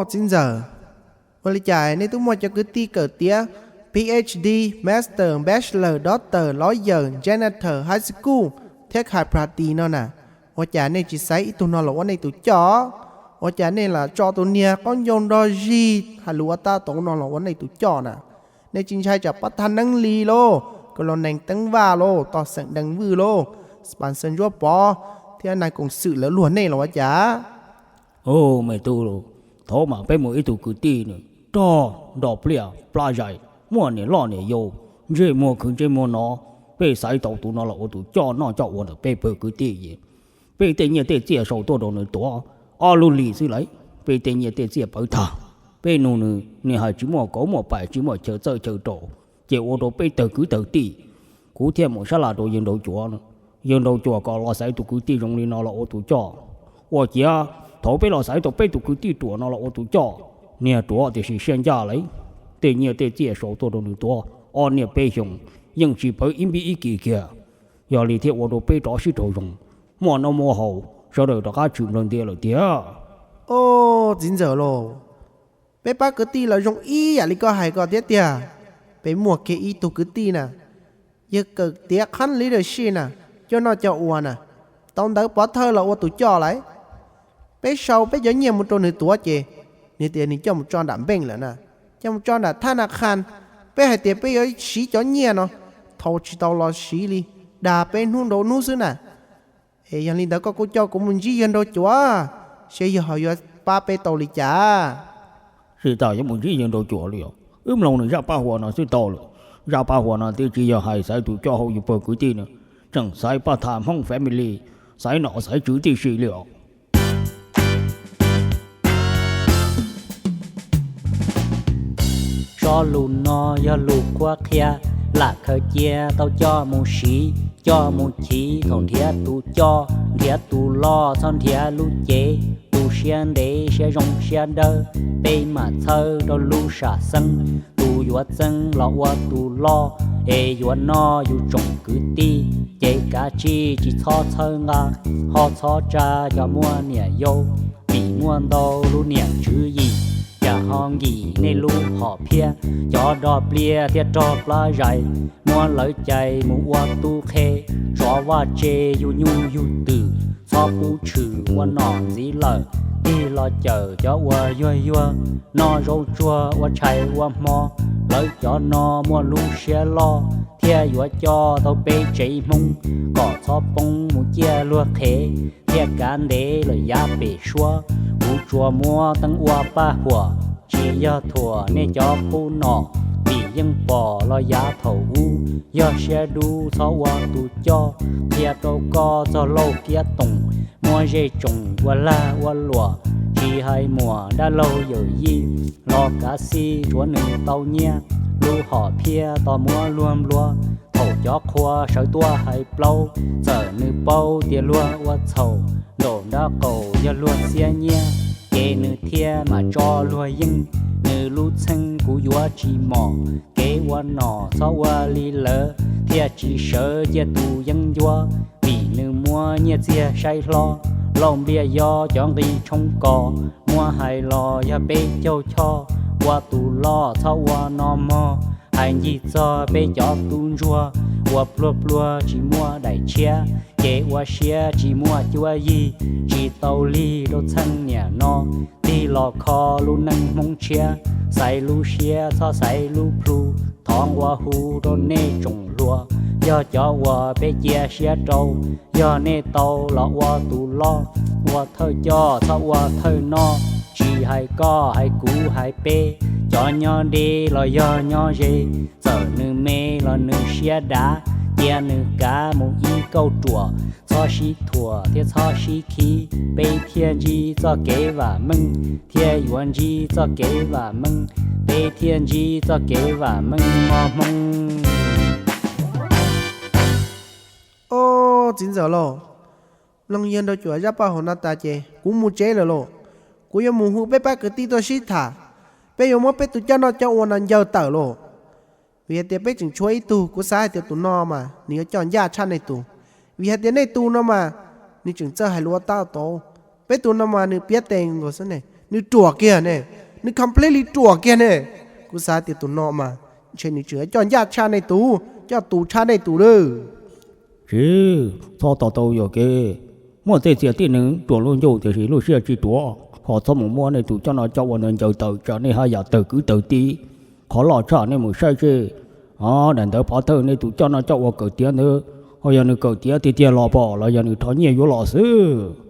Txiv ntxawm, ua li cas nej twb muaj cov kwv tij kawm tiav Ph D, Master, Bachelor, Doctor, Lawyer, Janitor, High School thiab Chiropractic no na? Ua cas nej tsis xaiv ib tug no los ua nej tus coj? Ua cas nej lam tso tus niag qaub ncaug nrog zig hais lus ua tab tau no los ua nej tus coj na? Nej tsis ntshai tsam pab thaj neeb li lauj, koj los neeg teeb vaj lauj, toj xeem dees vwj lauj, spas xees ntsuab pov thiab nais koom xwm lawv luag nej los ua cas? Ub, me tub, thaum mas peb muaj ib tug kwv tij nws rog nrog pliaj plab zais, muaj niam loj niam yau, ntsej muag khwv ntsej muag no, peb xaiv tau tus no los ua tus coj noj coj ua ntawm peb pawg kwv tij es peb tej nyiaj tej txiaj sau tuaj rau nws tuav ob lub hlis xwb lauj. Peb tej nyiaj tej txiaj pawv tag, peb nug nws, nws hais tsis muaj kauv muaj pais, tsis muaj chaw txawj chaw rau, ces ua rau peb tawg kwv tawg tij. Kuv thiaj mus sab laj rau yawg Nraug Cuam, yawg Nraug Cuam kom los xaiv tus kwv tij zoo li no los ua tus coj. Ua ciav thaum peb los xaiv tau peb tus kwv tij ruam no los ua tus coj, niag ruam tiam sis siab ncaj lauj, tej nyiaj tej txiaj sau tuaj rau nws tuav ob niaj peb xyoos, yeej tsis pawv ib npib ib kis kiag. Yog li thiaj ua rau peb rov sib raug zoo, muaj noj muaj haus, sawv daws rov qab tshwm nplawg ntiav lawm tiag. Ub, txiv ntxawm lauj, peb pab kwv tij los zoo ib yam li koj hais ko thiab tiag. Peb muaj kiag ib tug kwv tij na, yawg kawm tiav qhab leadership na, coj noj coj ua na, tau ntawv pov thawj los ua tus coj lauj. Peb sau peb cov nyiaj mus rau nws tuav ces nws tias nws coj mus tso nram npeej lawm na, coj mus tso nram thab na khan. Peb hais tias peb yuav siv cov nyiaj no, thau tsis tau los siv li, dag peb hnub nrau hnub xwb na. Es yog li ntawd koj kuj coj kuv mus ntsib yawg Nraug Cuam, seb yawg ho yuav pab peb tau li cas. Tsis tas yuav mus ntsib yawg Nraug Cuam li os, wb mloog nws zaj paj huam no xwb tau lawm. Zaj paj huam no twb tsis yog hais xaiv tus coj hauv yus pawg kwv tij na, tseem xaiv paj tham Hmoob family, xaiv nom xaiv tswv tib si li os. Zaj lus no yog lus qhuab qhia, lam khaws cia tau coj mus siv, coj mus chiv thaum nrhiav tus coj, nrhiav tus loj txhob nrhiav lub cev, tus siab ntev siab zoo siab dawb, peb mam txhawb rau lub sam xeeb, tus yuav txeeb los ua tus loj, es yuav noj yus tsoom kwv tij, ces kav tsij tsis txhob txhawb nqa, ho txhob tsa cov muaj niam yau, vim muaj ntau lub niam tswv yim, cas ho nkim nej lub hom phiaj, cov do pliaj thiaj rog plab zais, muab lawv cais mus ua tub qhe, tsov vaj tse yus nyuj yus twm, txhob pub tshwm ua nom ntxiv lawm, tig los cawm cov uas yuag yuag, noj zaub tsuag ua tshais ua hmo, lawv cov no muaj lub siab loj, thiaj yuav coj tau peb tsev Hmoob, kom txhob poob mus ciaj luag qhev, thiaj kav ntev lawm yav pem suab, kuv tsuas muab teeb ua paj huam, tsis yog thuam nej cov qub nom, vim yeej pom los yav thaum ub, yog siab dub txhob ua tus coj, qhia rau koj txog Lauj Kiab Toom, muab zej tsoom ua lag ua luam, tsis hais muam dab laug yawm yij, los kav xij tsuav nws tau nyiaj, lub hom phiaj tos muab luag nplua, thaum cov qhua sawv tuaj hais plaub, txawm nws paub tias luag ua txhaum, nraum nraub qaum yog luag xiab nyiaj, ces nws thiaj mam tso luag yeej, nws lub txheej kuv yuav tsis mom, kev ua nom txhob ua li lawv, thiaj tsis sawv ciaj tus yeeb ncuab, vim nws muab nyiaj txiag saib hlob, lauj npliaj yob cov nqi tshoob kos, muab hais los yog peb caug choj, ua tus loj txhob ua no mog, hais ncig txog peb cov tub ntsuag, ua pluag pluag tsis muaj daim tshiab, ces ua siab tsis muaj cuab yig, tsis tau lig rau txheej niam no, tig los kho lub neej Hmoob tshiab, xaiv lub siab txhob xaiv lub plhu, thov nqua hu rau nej tsoom hluas, yog cov uas peb cia siab rau, yog nej tau los ua tus loj, ua thawj coj txhob ua thawj noj, tsis hais koj hais kuv hais peb, cov nyob deb los yog nyob ze, txawm nws me los nws siab dav, cia nws kav mus ib kauj ruam, txhob sib thuam thiab txhob sib khib, peb thiaj ntsib txoj kev vam meej, thiaj yuav ntsib txoj kev vam meej, peb thiaj ntsib txoj kev vam meej mog Hmoob. Ob, txiv ntxawm lauj, mloog yawg Nraug Cuam zaj paj huam no tas ces kuv mus tsev lawm lauj. Kuv yuav mus hu peb pab kwv tij tuaj sib tham, peb yuav muab peb tus coj noj coj ua no ncaws tawm lauj. Vim hais tias peb tseem tshuav ib tug, kuv xav hais tias tus no mas nws yuav coj ncaj tshaj nej tus. Vim hais tias nej tus no mas nws tseem txawj hais lus ua tab tau, peb tus no mas nws piav tes nkaus xwb ne. Nws ruam kiag ne, nws completely ruam kiag ne. Kuv xav tias tus no mas ntshe nws tseem coj ncaj tshaj nej tus, coj tus tshaj nej tus lawm. Tsis txhob to taub yuam kev. Muaj tej txiag tib neeg ruam lub ncuj tiam sis lub siab tsis ruam, ho txhob mus muab nej tus coj noj coj ua ntawd ncaws tawm tsam nej haj yam tawg kwv tawg tij. Qhov loj tshaj nej mus saib seb, daim ntawv pov thawj nej tus coj noj coj ua kawm tiav ntawd, ho yog nws kawm tiav tiag tiag los pom los yog nws rho nyiaj yuav los xwb.